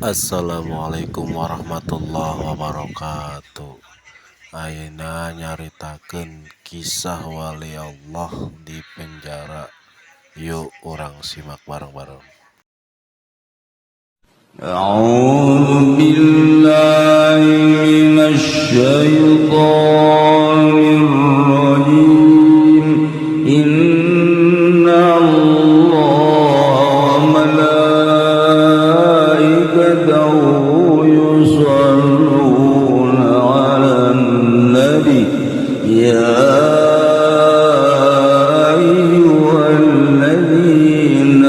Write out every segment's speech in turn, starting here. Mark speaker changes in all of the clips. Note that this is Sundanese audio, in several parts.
Speaker 1: Assalamualaikum warahmatullahi wabarakatuh. Ayeuna nyaritakeun kisah wali Allah di penjara. Yuk urang simak bareng-bareng.
Speaker 2: أعوذ بالله من الشيطان الرجيم. إن الله وملائكته يصلون على النبي يا أيها الذين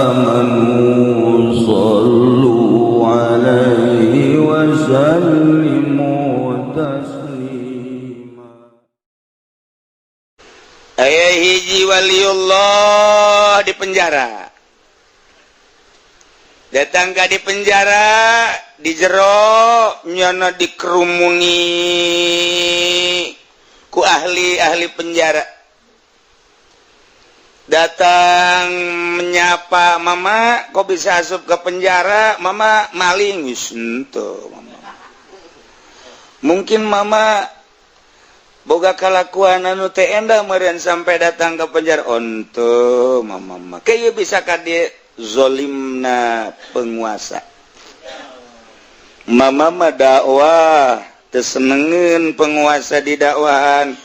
Speaker 2: آمنوا صلوا عليه وسلموا تسليما.
Speaker 3: Aya hiji waliullah di penjara, datang ka di penjara, di jero nyana dikerumuni ku ahli-ahli penjara. Datang menyapa, "Mama, kok bisa asup ke penjara? Mama maling?" "Wis henteu, Mama. Mungkin Mama boga kalakuan anu teu endah meureun sampai datang ke penjara." "Henteu, Mama mah." Kayak bisa ka dieu zolimna penguasa. Mama mah dakwah, teu senengeun penguasa di dakwahan,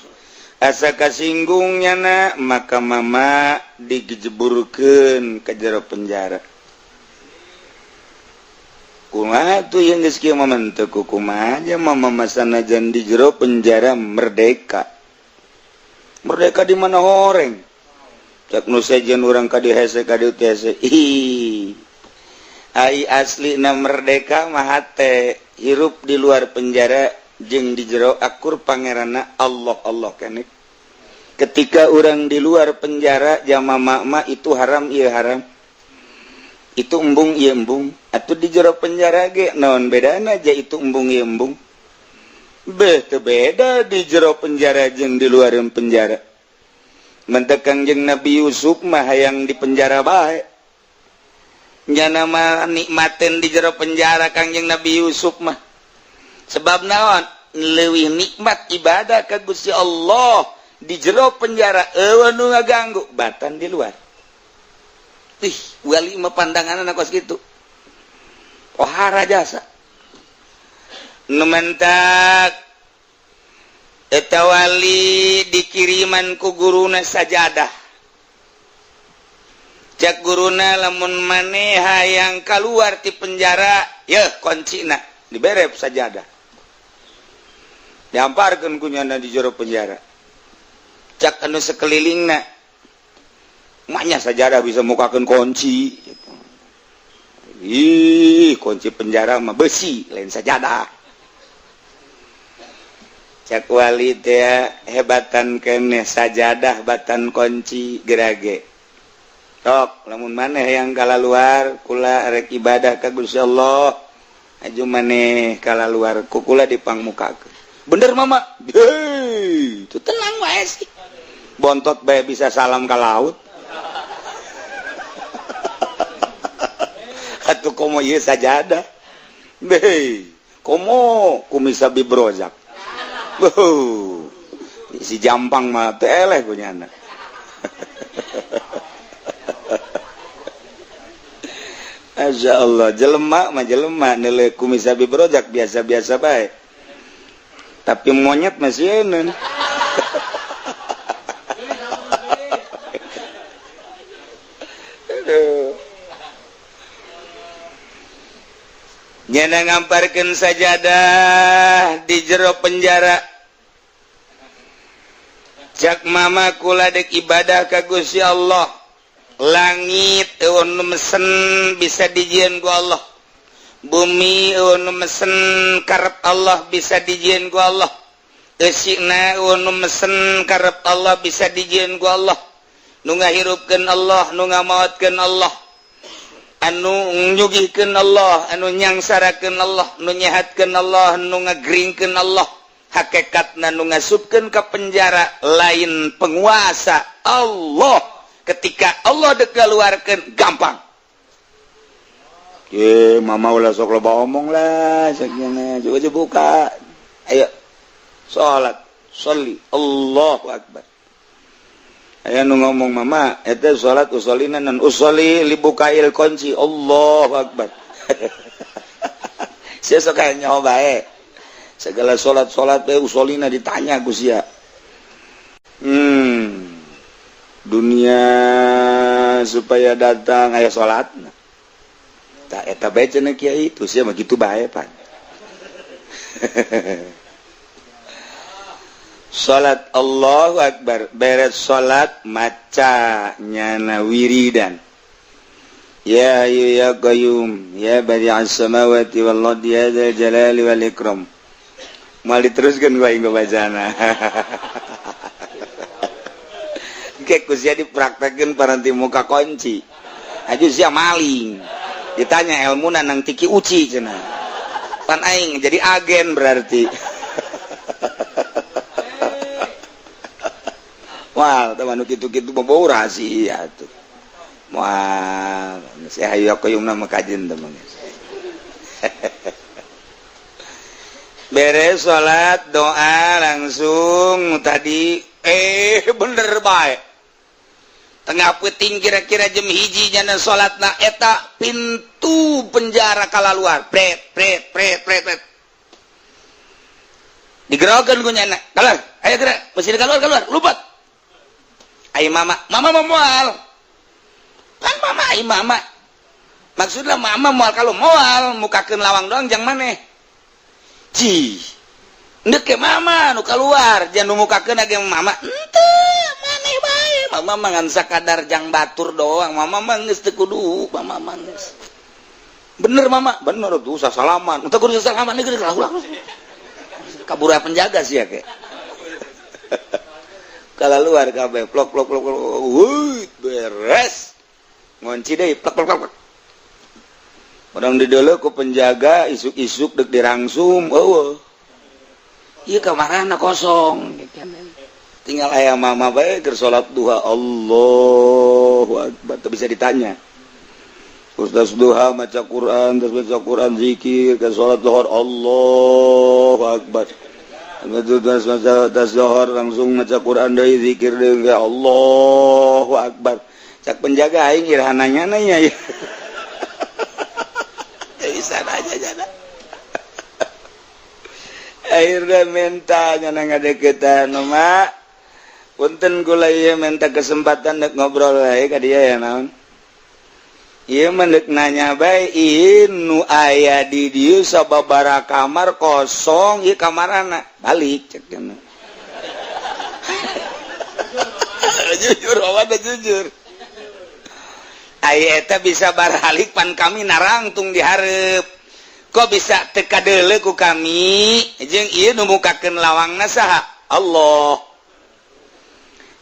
Speaker 3: asa kasinggung nyana, maka Mama digejeburkeun ke jero penjara. Kumaha tuh yang geus kieu? Mama teu kumaha aja. Mama mah sanajan di jero penjara merdeka. Merdeka di mana horeng? Cak nu sejen urang ka dieu hese, ka dieu teh hese. Ih, ai asli na merdeka mah hate. Hirup di luar penjara jeung di jero akur, pangeranna Allah Allah keneh. Ketika orang di luar penjara jama mama itu haram, iya haram, itu embung, iya embung. Atau di jero penjara ge naon bedana aja itu embung, iya embung? Beh, teu beda di jero penjara jeung di luar penjara. Mentek Kangjeng Nabi Yusuf mah hayang di penjara bae. Nyana mah nikmatin di jero penjara Kangjeng Nabi Yusuf mah. Sebab naon? Leuwih nikmat ibadah ka Gusti Allah di jero penjara, euweuh nu ngaganggu batan di luar. Ih, wali mah pandangan kos kitu. Pohara jasa. Nu mentak eta wali dikiriman ku guruna sajadah. Cak guruna, "Lamun maneh hayang keluar ti penjara, yeuh kuncina." Dibere sajadah, dihamparkeun ku nyana di jero penjara. Cak anu sekelilingna, "Maknya sajadah bisa mukakeun kunci gitu. Ih, kunci penjara mah besi, lain sajadah." Cak wali teh, "Hebatan keneh sajadah batan kunci gerage. Tok, lamun maneh hayang kalaluar, kula rek ibadah ka Gusti Allah, aju maneh kalaluar ku kula dipangmukakeun." "Bener, Mama?" Hei, itu tenang wae sih, bontot bae bisa salam ka laut atuh, komo ieu sajadah. Hei, komo kumisa bibrozak. Wuh, si jampang mah teu eleh ku nyana. Masya Allah, jelema mah jelema nilai kumisa bibrojak biasa-biasa bae. Tapi monyet masih eun. Aduh. Nyana ngamparkeun sajadah di jero penjara. Cak Mama, "Kula dek ibadah ka Gusti Allah. Langit euweuh nu mesen bisa dijieun ku Allah, bumi euweuh nu mesen karep Allah bisa dijieun ku Allah, eusina euweuh nu mesen karep Allah bisa dijieun ku Allah. Nu ngahirupkeun Allah, nu ngamaotkeun Allah, anu nyugihkeun Allah, anu nyangsarakeun Allah, nu nyehatkeun Allah, nu ngagringkeun Allah. Hakikatna nu ngasupkeun ka penjara lain penguasa, Allah. Ketika Allah dek keluarkeun gampang." Ye, mama ulah sok loba omong lah, sakieu coba coba buka. Ayo. Salat, sholli, Allahu akbar. Aya nu ngomong mama, eta salat usolina nan usolli libukail kunci, Allahu akbar. Sia sok aya nyaho bae. Segala salat-salat teh usolina ditanya ku sia. Dunia supaya datang aya salatna. Tak eta bae cenah kiai, tuh sia mah kitu bae pan. Salat Allahu akbar, beres salat maca nyana wiridan. Ya hayyu ya qayyum ya badi'as samawati wal ardi ya dzal jalali wal ikram. Moal diteruskeun ku aing bacana. Ke ku sia dipraktekeun paranti muka kunci. Aju sia maling. Ditanya ilmuna nang tiki uci cenah. Pan aing jadi agen berarti. Wah, teman nu kitu-kitu mah rahasia tuh. Wah, saya hayu qayyumna mah kajen teman. Beres salat doa langsung tadi bener bae. Tengah peuting kira-kira jam 1 jana salatna eta pintu penjara kalaluar. Pret pret pret pret pret. Digerokeun ku nyana. Keluar, ayo gerak, mesti keluar keluar, lupat. Ai mama, mama mau moal. Kan mama ai mama. Maksudna mama moal kalau moal mukakeun lawang doang jang maneh. Cih. Ndek ke mama nu keluar, jangan nu mukakeun ge mama. Henteu, maneh bae. Mama mah ngan sakadar jang batur doang. Mama mah geus teu kudu, mama mah geus. Bener mama, bener tuh sasalaman. Teu kudu sasalaman geus ulah. Kabur penjaga sih ya ke. Kalau luar kabeh plok plok plok plok, wuih beres. Ngunci deui plok plok plok. Orang dideuleu ku penjaga isuk-isuk deuk dirangsum, eueuh. Ieu kamarana kosong. Tinggal aya mama bae keur salat duha, Allahu akbar, teu bisa ditanya. Terus duha maca Quran, terus baca Quran zikir, ke salat zuhur Allahu akbar. Terus zuhur langsung maca Quran deui zikir deui Allahu akbar. Cak penjaga aing iraha nanya ya. Bisa aja jana. Akhirnya minta nyana ngadeukeutan mah. Punten kula ieu minta kesempatan deuk ngobrol wae ka dia ya naon. Ieu mah deuk nanya bae ieu nu aya di dieu sababaraha kamar kosong ieu kamarana balik cek cenah. Jujur awan jujur. Aya eta bisa baralik pan kami narangtung dihareup. Kok bisa teu kadeuleu ku kami jeung ieu nu mukakeun lawangna saha? Allah.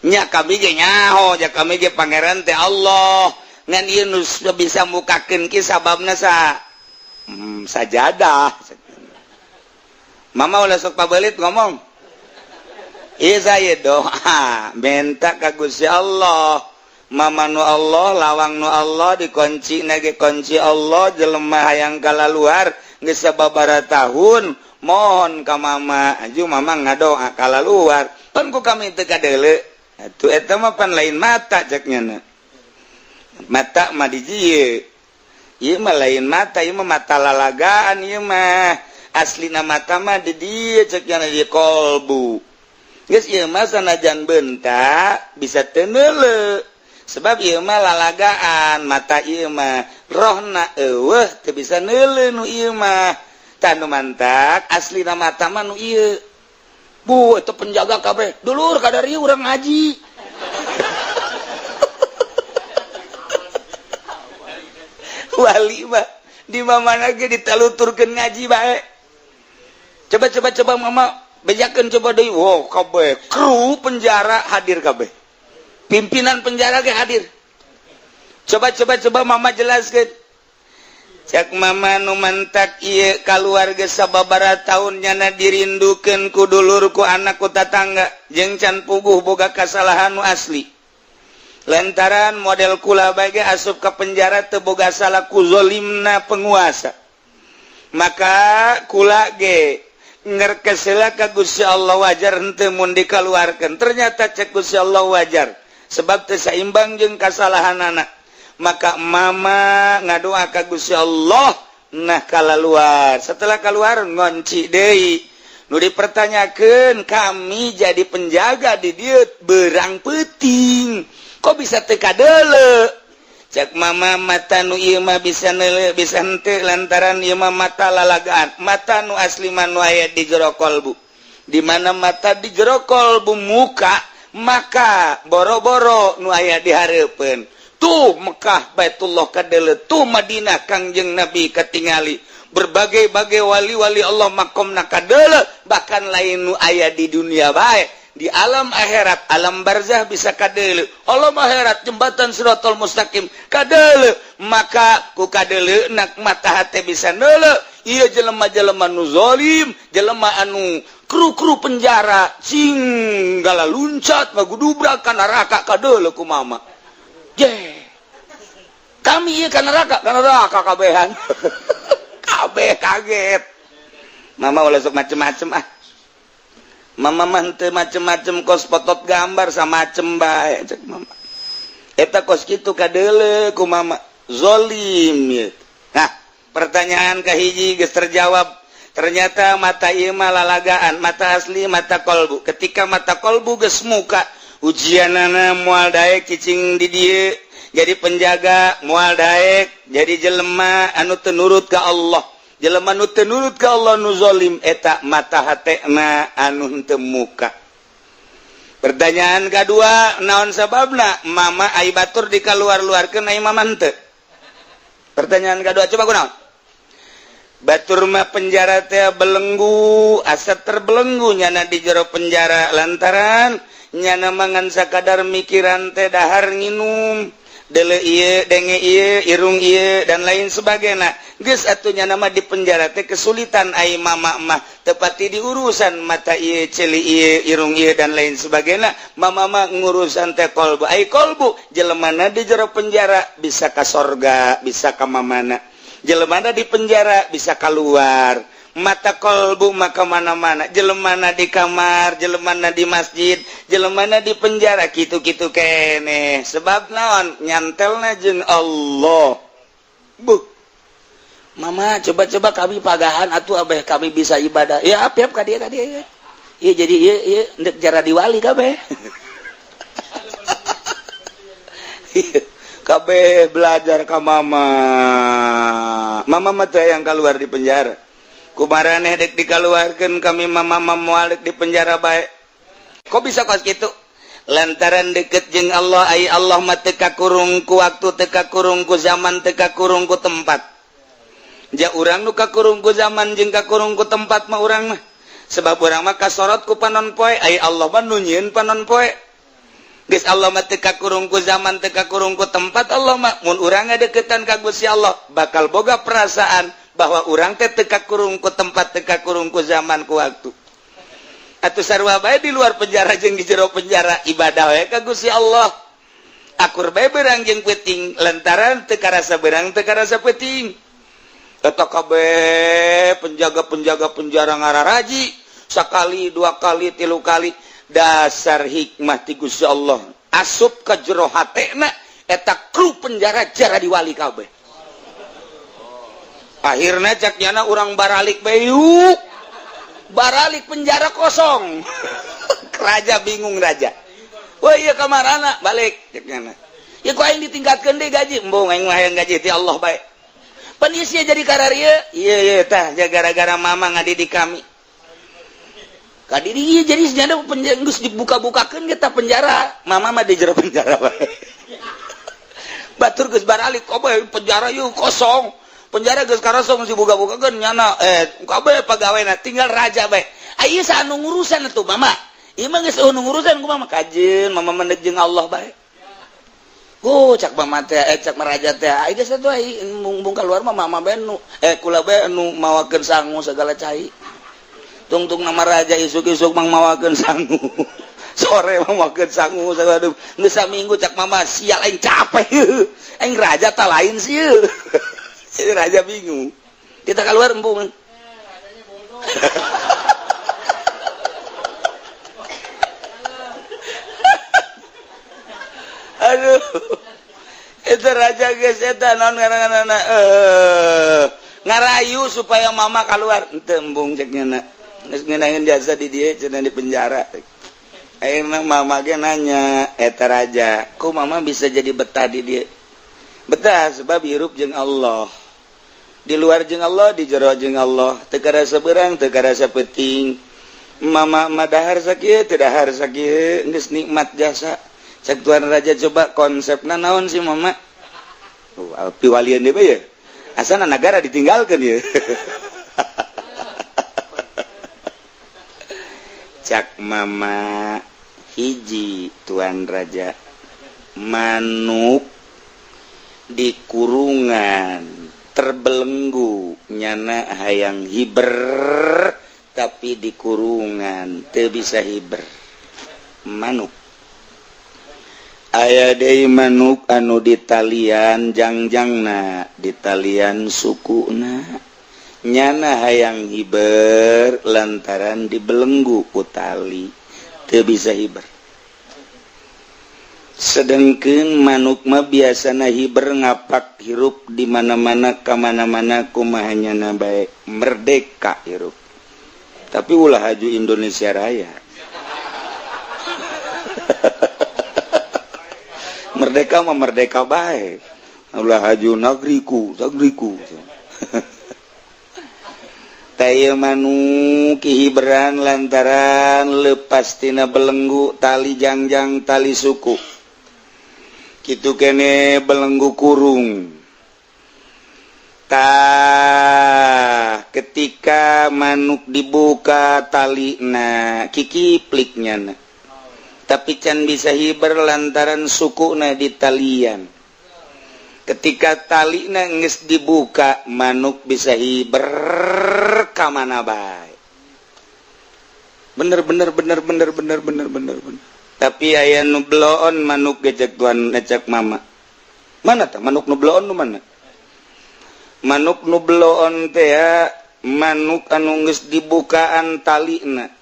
Speaker 3: Nya kami ge nyaho, ja kami ge pangeran teh Allah. Ngan ieu nu bisa mukakeun ki sababna saha? Sajadah. Mama ulah sok pabelit ngomong. Ieu saya doa minta ka Gusti Allah. Mama nu Allah, lawang nu Allah, dikunci nage kunci Allah, jelema hayang kalaluar geus sababaraha tahun mohon ka mama, aju mama ngadoa kalaluar. Pan ku kami teu kadeuleu. Atuh eta mah pan lain mata cek nyana. Mata mah di dieu. Ieu mah lain mata, ieu mah mata lalagaan ieu mah. Aslina mata mah di dieu cek nyana di kolbu. Geus ieu mah sanajan bentak bisa teu neuleu. Sebab ieu mah lalagaan mata ieu mah rohna eueuh teu bisa neuleu nu ieu mah. Tah nu mantak aslina mata mah nu ieu. Bu eta penjaga kabeh dulur kadari urang ngaji. Wali mah di mana ge ditaluturkeun ngaji bae. Coba coba coba mama bejakeun coba deui. Wow kabeh kru penjara hadir kabeh. Pimpinan penjara ge hadir. Coba coba coba mama jelaskeun. Cak mama nu mantak ieu kaluarga sababaraha taun nyana dirindukeun ku dulur ku anak ku tatangga jeung can puguh boga kasalahan nu asli. Lantaran model kula bae asup ke penjara teu boga salah ku zolimna penguasa, maka kula ge ngerkesela ka Gusti Allah, wajar henteu mun dikaluarkeun? Ternyata cek Gusti Allah wajar, sebab teu saimbang jeung kasalahanana. Maka mama ngadoa ka Gusti Allah. Nah, kalaluar, setelah keluar ngonci deui. Nu dipertanyakeun, kami jadi penjaga di dieu berang peuting, kok bisa teu kadeuleu? Cek mama, mata nu ieu mah bisa neuleu bisa henteu, lantaran ieu mah mata lalagaan. Mata nu asli mah nu aya di jero kolbu. Di mana mata di jero kolbu muka, maka boro-boro nu aya di hareupeun. Tuh Mekah, Baitullah kadeuleu, tuh Madinah, Kangjeng Nabi katingali, berbagai-bagai wali-wali Allah makomna kadeuleu. Bahkan lain nu aya di dunia bae, di alam akhirat, alam barzah bisa kadeuleu, alam akhirat jembatan Siratal Mustaqim kadeuleu. Maka ku kadeuleu nak mata hate bisa neuleu ieu jelema-jelema nu zalim, jelema anu kru-kru penjara cing gala luncat ngagudubrak ka neraka. Kadeuleu ku mama je, kami ieu ka neraka, ka neraka kabehan. Kabeh kaget. Mama ulah sok macem-macem ah. Mama mah henteu macem-macem, kos potot gambar samacem bae cek mama. Eta kos kitu kadeuleu ku mama zolim ieu. Nah, pertanyaan kahiji geus terjawab. Ternyata mata ieu mah lalagaan, mata asli mata kolbu. Ketika mata kolbu geus muka, ujianana moal daek cicing di dieu jadi penjaga, moal daek jadi jelema anu teu nurut ka Allah. Jelema nu teu nurut ka Allah, nu zalim, eta mata hatena anu henteu muka. Pertanyaan kedua, naon sababna mama ai batur dikaluar-luarkeun, ai mama henteu? Pertanyaan kedua, coba kunaon? Batur mah penjara teh belenggu, asa terbelenggu nyana di jero penjara, lantaran nyana mangan sakadar mikiran teh dahar, nginum, dele ieu, denge ieu, irung ieu, dan lain sebagainya. Geus atuh nyana mah di penjara teh kesulitan. Ai mama mah tepati di urusan mata ieu, ceuli ieu, irung ieu, dan lain sebagainya. Mama mah ngurusan teh kolbu. Ai kolbu, jelemana di jero penjara bisa ka sorga, bisa ka mamana. Jelemana di penjara bisa keluar, mata kolbu maka mana-mana. Jelemana di kamar, jelemana di masjid, jelemana di penjara gitu-gitu kene. Sebab naon? Nyantelna jeung Allah. Bu mama, coba-coba kami pagahan atuh, abeh kami bisa ibadah ya. Apiap ka dia, ka dia iya, jadi iya iya ndek jara diwali kabeh. Kabeh belajar ka mama. Mama mah teh yang keluar di penjara kumaraneh dek dikaluarkeun, kami mama moal di penjara bae. Kok bisa kos kitu? Lantaran deket jeung Allah. Ai Allah mah teu kakurung ku waktu, teu kakurung ku zaman, teu kakurung ku tempat. Ja urang nu kakurung ku zaman jeung kakurung ku tempat mah urang mah, sebab urang mah kasorot ku panon poe. Ai Allah mah nu nyieun panon poe. Geus, Allah mah teu kakurung ku zaman, teu kakurung ku tempat. Allah mah, mun urang ngadeukeutan ka Gusti Allah, bakal boga perasaan bahwa urang teh teu kakurung ku tempat, teu kakurung ku zaman, ku waktu. Atuh sarua bae di luar penjara jeung di jero penjara, ibadah we ka Gusti Allah. Akur bae beurang jeung peuting, lantaran teu karasa beurang, teu karasa peuting. Eta kabeh penjaga-penjaga penjara ngararaji sakali, dua kali, tilu kali. Dasar hikmah ti Gusti Allah asup ke jero hatena eta kru penjara jara diwali kabeh. Akhirnya cak nyana, urang baralik bae yuk, baralik penjara kosong. Raja bingung, raja, wah iya, kamarana balik? Cak nyana, ya ku aing ditingkatkeun deui gaji. Embung, aing mah hayang gaji ti Allah bae. Penisia jadi kararieu iya iya tah ja gara-gara mama ngadidik kami. Kadiri jadi senyada penjara geus dibuka-bukakeun kita penjara. Mama mah di jero penjara bae. Batur geus baralik, kabeh penjara yeuh kosong. Penjara geus karosong dibuka-bukakeun nyana kabeh pegawena tinggal raja bae. Aya anu ngurusan atuh mama. Ieu mah geus anu ngurusan ku mama kajeun, mama mendek jeung Allah bae. Oh, cak mama teh, cak maraja teh, ai geus atuh ai mung keluar mah mama bae nu kula bae nu mawakeun sangu segala cai. Tungtung nama raja isuk-isuk mang mawakeun sangu. Sore mah makeun sangu aduh geus saminggu cak mama sial aing capek. Aing raja tak lain sih. Si raja bingung. Kita keluar embung. Aduh. Itu raja geus eta naon ngaranna ngarayu supaya mama keluar. Henteu embung cek nya. Geus ngeunaheun jasa di dieu cenah di penjara. Ayeuna mama ge nanya eta raja, ku mama bisa jadi betah di dieu? Betah sebab hirup jeung Allah. Di luar jeung Allah, di jero jeung Allah. Teu karasa beurang, teu karasa peuting. Mama mah dahar sakieu, teu dahar sakieu, geus nikmat jasa. Cek tuan raja coba konsepna naon sih mama? Oh, piwalian deui ya. Asana nagara ditinggalkeun ye. Cak mama hiji tuan raja, manuk di kurungan terbelenggu nyana hayang hiber tapi di kurungan teu bisa hiber. Manuk aya deui manuk anu ditalian jangjangna, ditalian sukuna, nyana hayang hiber lantaran dibelenggu ku tali teu bisa hiber. Sedengkeun manuk mah biasana hiber ngapak hirup di mana-mana ka mana-mana kumaha nyana bae merdeka hirup. Tapi ulah haju Indonesia Raya. Merdeka mah merdeka bae. Ulah haju nagriku, nagriku. Taya manuk hiberan lantaran lepas tina belenggu tali jangjang tali suku. Kitu kene belenggu kurung. Tah ketika manuk dibuka talina kikipliknya na. Tapi can bisa hiber lantaran sukuna di talian. Ketika talina geus dibuka manuk bisa hiber ka mana bae. Bener bener bener bener bener bener bener bener. Tapi aya nu bloon manuk gejek tuan ecek mama. Mana tah manuk nu bloon nu mana? Manuk nu bloon teh ya manuk anu geus dibukaan talina.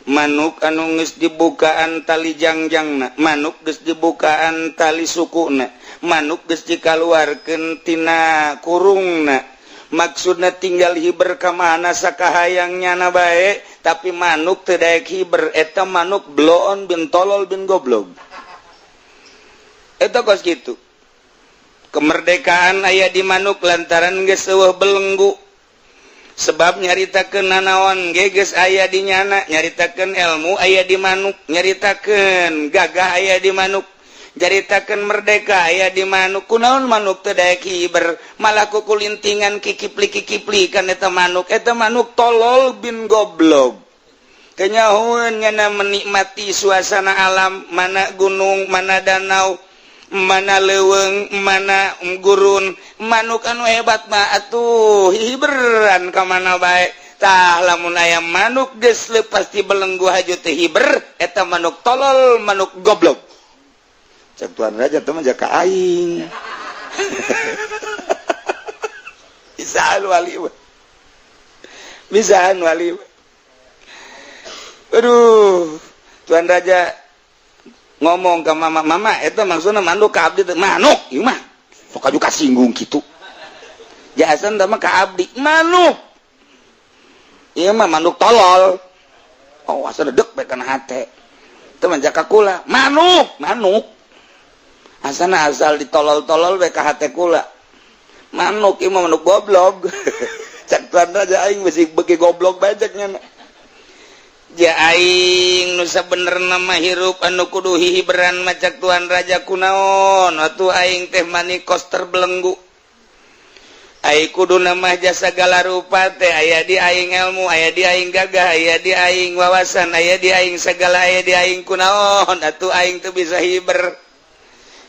Speaker 3: Manuk anu geus dibukaan tali jangjangna, manuk geus dibukaan tali sukuna, manuk geus dikaluarkeun tina kurungna. Maksudna tinggal hiber ka mana sakahayang nyana bae, tapi manuk teu daek hiber, eta manuk bloon bin tolol bin goblog. Eta kos kitu. Kemerdekaan aya di manuk lantaran geus eueuh belenggu. Sebab nyaritakeun nanaon ge geus aya di nyana, nyaritakeun ilmu aya di manuk, nyaritakeun gagah aya di manuk, nyaritakeun merdeka aya di manuk. Kunaon manuk teu daek hiber, malah kukulintingan kikipli-kikipli kan eta manuk tolol bin goblog. Kenyahoeun nyana menikmati suasana alam, mana gunung, mana danau, mana leuweung, mana gurun. Manuk anu hebat mah atuh hiberan ka mana bae. Tah lamun aya manuk geus leupas ti belenggu haju teu hiber, eta manuk tolol, manuk goblok. Cek tuan raja teh mah jaka aing. Bisaan wali mah. Bisaan wali mah. Aduh, tuan raja ngomong ke mama, mama eta maksudna manuk ka abdi teh manuk ieu mah sok aju kasinggung kitu. Jahasan teh mah ka abdi manuk. Ieu mah manuk tolol. Oh, asa dedek bae kana hate. Teu mah jaka kula, manuk, manuk. Asana asal ditolol-tolol bae ka hate kula. Manuk ieu mah manuk goblok. Cak tuan raja aing beusi beuki goblok bae cek nya. Ja aing nu sabenerna mah hirup anu kudu hihiberan macak tuan raja kunaon atuh aing teh manikos terbelenggu. Ai kuduna mah jasa segala rupa teh aya di aing ilmu, aya di aing gagah, aya di aing wawasan, aya di aing segala, aya di aing kunaon atuh aing teu bisa hiber.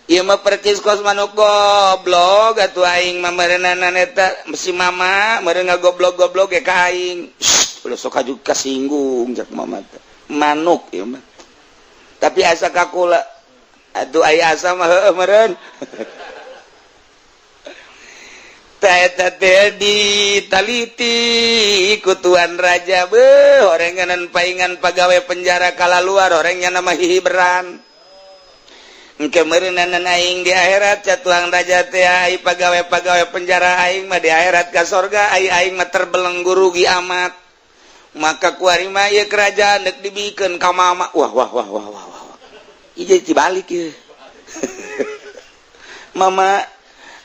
Speaker 3: Ieu mah percis kos manuk goblok atuh aing mah meureunana eta si mama meureun ngagoblok-goblok ge ka aing. Ulah sok aju kasinggung cak mama teh. Manuk ieu mah. Tapi asa ka kula atuh aya asa mah heueuh meureun. Eta teh ditaliti ku tuan raja beuh horenganan paingan pagawe penjara kala luar orangnya nama hihiberan. Engke meureunanan aing di akhirat ca tuang raja teh ai pagawe-pagawe penjara aing mah di akhirat ka sorga ai aing mah terbelenggu rugi amat. Maka kuari mah ieu kerajaan deuk dibikeun ka mama. Wah wah wah wah wah wah. Ieu dibalik ieu. Mama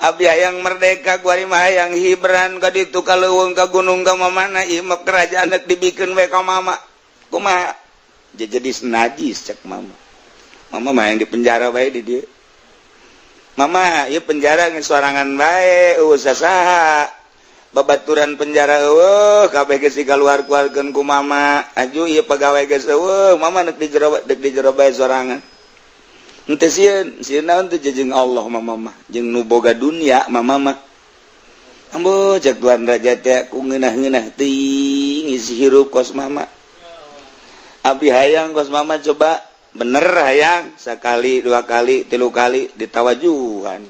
Speaker 3: abdi hayang merdeka kuari mah hayang hibran ka ditu ka leuweung ka gunung ka mamana ieu mah kerajaan deuk dibikeun we ka mama. Kumaha? Jadi najis cek mama. Mama mah yang di penjara bae di dieu. Mama ieu penjara geus sorangan bae eueuh sasaha. Babaturan penjara eueuh kabeh geus dikaluar-keluarkeun ku mama. Aju ieu pagawe geus eueuh mama deuk di jero deuk di jero bae sorangan. Henteu sieun, sieun naon teh jeung Allah mama mah, jeung nu boga dunia mama mah. Ambo cek tuan raja teh ku ngeunah-ngeunah teuing ngisi hirup kos mama. Abdi hayang kos mama coba bener hayang sekali dua kali tilu kali ditawajuhan.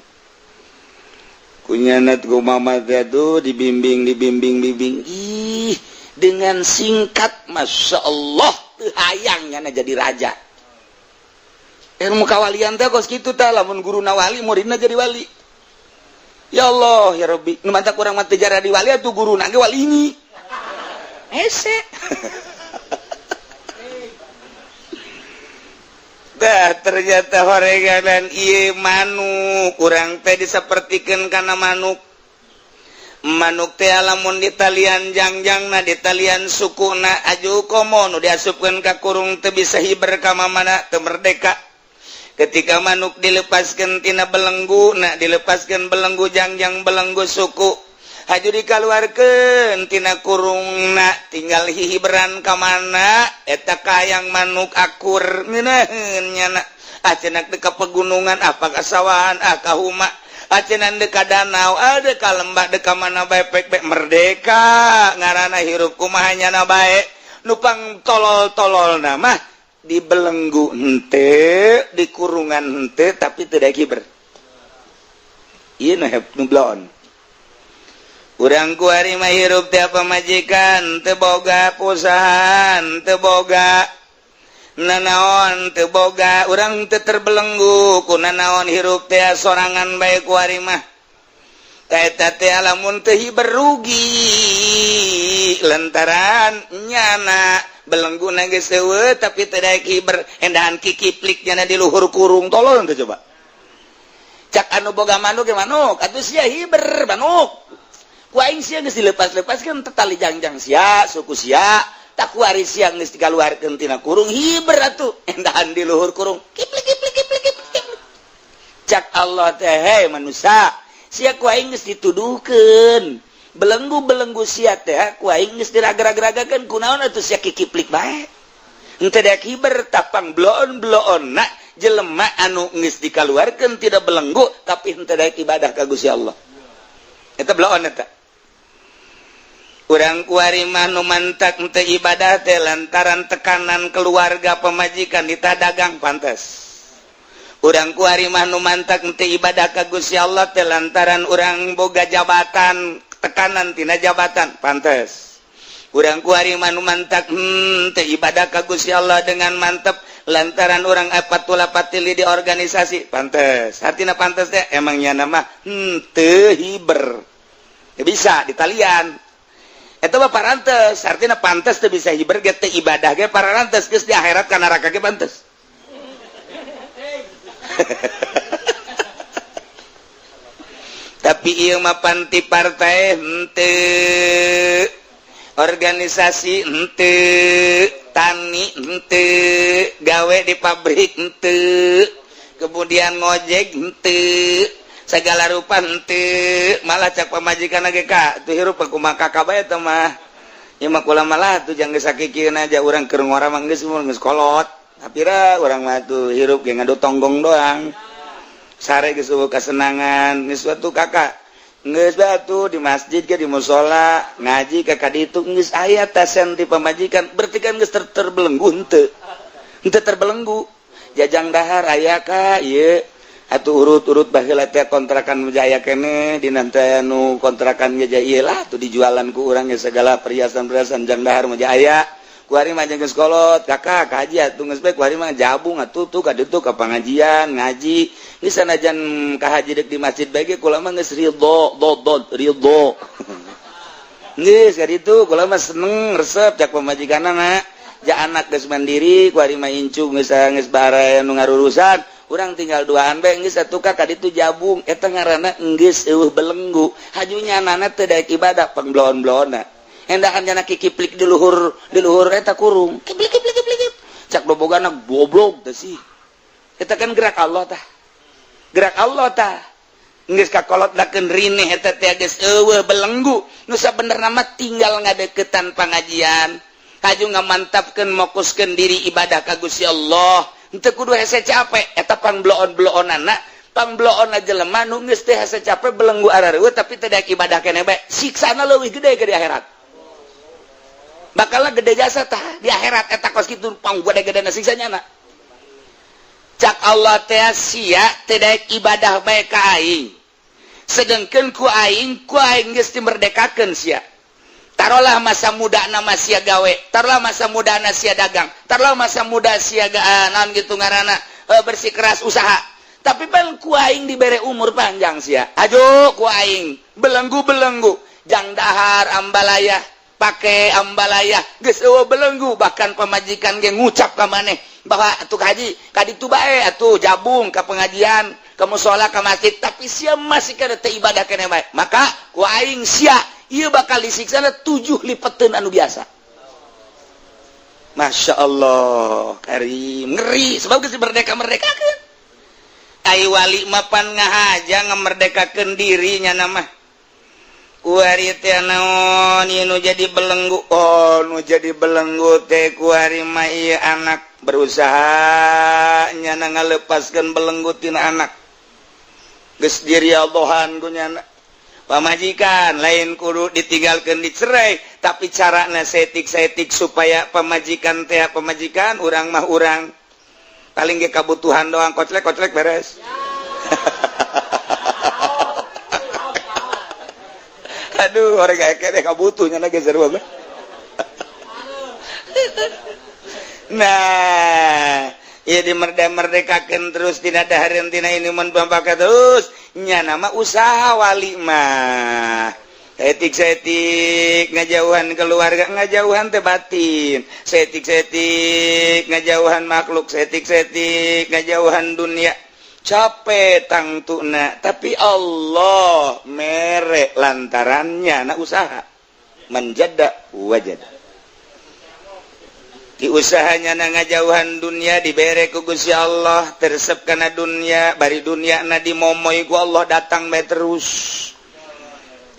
Speaker 3: Kunyanat ku mama teh tuh dibimbing dibimbing bimbing. Ih, dengan singkat Masya Allah teu hayang nyana jadi raja. Ilmu kawalian teh kos kitu tah lamun guruna wali muridna jadi wali. Ya Allah ya Rabbi, nu mantak urang mah teu jadi wali atuh guruna ge wali ini. Hese. Dah ternyata horeganan ieu manuk urang teh disapertikeun kana manuk. Manuk teh lamun ditalian jangjangna ditalian sukuna aju komo nu diasupkeun ka kurung teu bisa hiber ka mamana teu merdeka. Ketika manuk dilepaskan tina belenggu, nak dilepaskan belenggu jangjang belenggu suku, haju dikaluarkeun tina kurungna tinggal hihiberan ka mana eta kayang manuk akur ngeunaheun nyana. Ah cenah teu ka pegunungan, ah ka sawahan, ah ka huma, ah cenah deuk ka danau, ah deuk ka lembah, deuk ka mana bae pek pek merdeka ngaranna hirup kumaha nyana bae nu pang tolol-tololna mah dibelenggu henteu, di kurungan henteu tapi teu daek hiber. Ieu nu nu bloon. Urang kuari mah hirup teh pamajikan, teu boga perusahaan, teu boga nanaon, teu boga urang teu terbelenggu ku nanaon hirup teh sorangan bae kuari mah. Eta teh lamun teu hiber rugi lantaran nyana belenggu na geus eueuh tapi teu daek hiber endahan kikiplik nyana di luhur kurung tolol teh coba. Cak anu boga manuk ge manuk atuh sia hiber manuk. Ku aing sia geus dilepas-lepaskeun teh tali jangjang sia suku sia tak kuari sia geus dikaluarkeun tina kurung hiber atuh endahan di luhur kurung kiplik kiplik kiplik kiplik. Cak Allah teh hei manusia sia ku aing geus dituduhkeun belenggu-belenggu sia teh ku aing geus diraga-ragakeun kunaon atuh sia kikiplik bae henteu daek hiber tapang bloon-bloonna jelema anu geus dikaluarkeun tidak belenggu tapi henteu daek ibadah ka Gusti Allah. Eta bloon eta. Urang kuari mah nu mantak henteu ibadah teh lantaran tekanan keluarga pemajikan ditadagang pantes. Urang kuari mah nu mantak henteu ibadah ka Gusti Allah teh lantaran urang boga jabatan tekanan tina jabatan pantes. Urang kuari mah nu mantak teu ibadah ka Gusti Allah dengan mantep lantaran urang apatula patili di organisasi pantes. Artina pantes teh emang nyana mah teu hiber. Ya bisa ditalian. Eta mah parantes, artina pantes teu bisa hiber ge teu ibadah ge parantes geus di akhirat ka neraka ge pantes. Tapi ieu mah panti partai henteu, organisasi henteu, tani henteu, gawe di pabrik henteu, kemudian ngojek henteu, segala rupa henteu, malah cak pamajikan ge ka tuh hirup kumaha kakak bae teh mah. Ieu mah kula malah tuh jang geus sakikieun aja urang keur ngora mah geus geus kolot. Tapi ra urang mah tuh hirup ge ngadu tonggong doang. Sare geus eueuh kasenangan, geus atuh kakak. Geus batu di masjid ke di musola, ngaji ka kaditu geus aya tasen ti pamajikan, berarti kan geus terbelenggu henteu. Henteu terbelenggu. Jajang dahar aya ka ieu atuh urut-urut baheula teh kontrakan jaya keneh dina teh nu kontrakan ge ieu lah tuh dijualan ku urang ge segala perhiasan-perhiasan jang dahar mah aya. Kuari mah geus kolot kakak ka haji atuh geus bae kuari mah jabung atuh tuh ka ditu ka pangajian ngaji. Geus sanajan ka haji deuk di masjid bae ge kula mah geus ridho dodod ridho. Geus ka ditu kula mah seneng resep cak pamajikanna ja anak geus mandiri kuari mah incu geus geus bare nu ngarurusan urang tinggal duaan bae geus atuh ka ditu jabung eta ngaranna geus eueuh belenggu hajunya anana teu daek ibadah pangbloon-bloonna hendakan jana kikiplik di luhur eta kurung kiplik kiplik kiplik cak dobogana goblok teh sih eta kan gerak Allah tah gerak Allah tah geus kakolot dakeun rineh eta teh geus eueuh belenggu nu sabenerna mah tinggal ngadeukeutan pangajian haju ngamantapkeun mokuskeun diri ibadah ka Gusti Allah henteu kudu hese capek eta pangbloon-bloonana pangbloonna jelema nu geus teh hese capek belenggu arareueuh tapi teu daek ibadah keneh bae siksana leuwih gede ke di akhirat bakalna gede jasa tah di akhirat eta kos kitu pang gede-gedena siksanya na cak Allah teh sia teu daek ibadah bae ka aing sedengkeun ku aing geus dimerdekakeun sia. Taruhlah masa muda nama sia gawe, taruhlah masa muda na sia dagang, taruhlah masa muda sia naon gitu ngaranna bersikeras usaha. Tapi pan ku aing dibere umur panjang sia. Ajo ku aing belenggu-belenggu, jang dahar ambalayah, pake ambalayah, geus eueuh belenggu bahkan pamajikan ge ngucap ka maneh bahwa atuh haji ka ditu bae atuh jabung ka pengajian, ka musala ka masjid, tapi sia masih kana teu ibadah keneh bae. Maka ku aing sia ieu bakal disiksa 7 lipeteun anu biasa. Masya Allah, karim ngeri sebab geus merdeka-merdekakeun. Ai wali mapan ngahaja ngamerdekakeun dirinya nama. Kuari teh naon ieu nu jadi belenggu? Oh, nu jadi belenggu teh kuari mah ieu anak berusaha nyana ngalepaskeun belenggu tina anak. Geus diriadhohan ku nyana. Pamajikan lain kudu ditinggalkan dicerai tapi carana setik-setik supaya pamajikan teh pamajikan urang mah urang paling ge kabutuhan doang koclek-koclek beres. Aduh orang kayak kene kabutuhnya lagi seru banget. Nah ya dimerdeka-merdekakeun terus tina dahareun tina inuman pampaka terus nya nama usaha wali mah setik-setik ngajauhan keluarga ngajauhan teh batin setik-setik ngajauhan makhluk setik-setik ngajauhan dunia capek tangtuna tapi Allah mere lantarannya na usaha menjada wajada di usahanya na ngajauhan dunia dibere ku Gusti Allah teresep kana dunia bari dunia na dimomoy ku Allah datang bae terus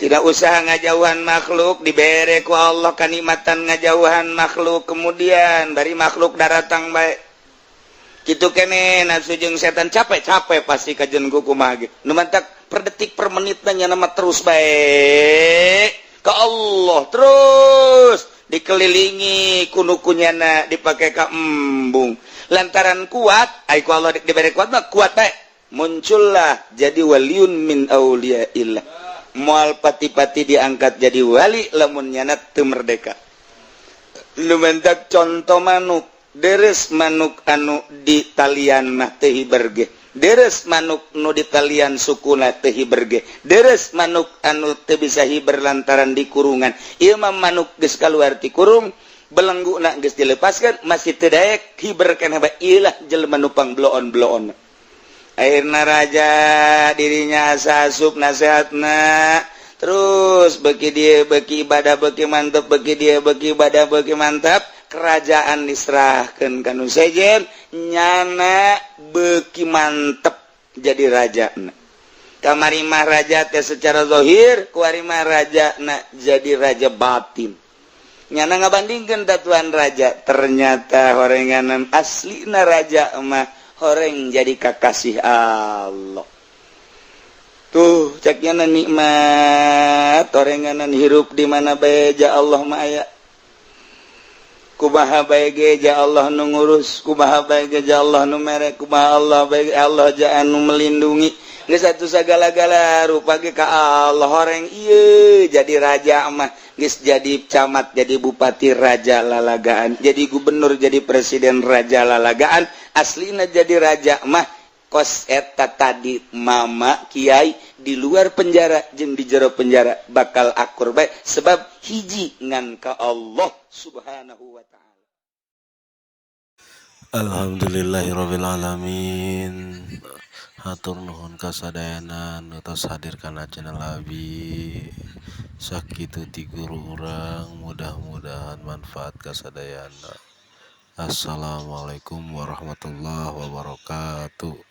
Speaker 3: tidak usaha ngajauhan makhluk dibere ku Allah kanikmatan ngajauhan makhluk kemudian bari makhluk daratang bae kitu kene nafsu jeung setan capek-capek pasti kajen ku kumaha ge nu mantak per detik per menitna nya mah terus bae ka Allah terus dikelilingi kunukunyana dipakai ka embung lantaran kuat ai ku Allah diberi kuat mah kuat bae muncullah jadi waliun min auliyaillah moal pati-pati diangkat jadi wali lamun nyana teu merdeka lumentak contoh manuk deres manuk anu di talian mah teu hiber ge deres manuk nu di talian sukuna teu hiber ge deres manuk anu teu bisa hiber lantaran di kurungan ieu mah manuk geus kaluar ti kurung belengguna geus dilepaskeun masih teu daek hiber keneh bae ieu lah jelema nu pangbloon-bloon akhirna raja dirinya asa asup nasehatna terus beki dia beki ibadah beki mantap beki dia beki ibadah beki mantap kerajaan diserahkan ka nu sejen nyana beki mantep jadi raja kamari mah raja teh secara zahir kuari mah raja na jadi raja batin nyana ngabandingkeun tatuan raja ternyata horenganan aslina raja mah horeng jadi kakasih Allah tuh cek nyana nikmat horenganan hirup di mana bae ja Allah mah aya. Kumaha bae ge ja Allah nu ngurus, kumaha bae ge ja Allah nu mere, kumaha Allah bae Allah ja anu melindungi. Geus atuh sagala-gala rupa ge ka Allah horeng ieu jadi raja mah, geus jadi camat, jadi bupati raja lalagaan, jadi gubernur, jadi presiden raja lalagaan, aslina jadi raja mah kos eta tadi mama kiai di luar penjara jeung di jero penjara bakal akur bae sebab hiji ngan ka Allah Subhanahu wa ta'ala.
Speaker 1: Alhamdulillahirabbil alamin. Hatur nuhun kasadayana nu tos hadir kana channel abi. Sakitu ti guru urang, mudah-mudahan manfaat kasadayana. Assalamualaikum warahmatullahi wabarakatuh.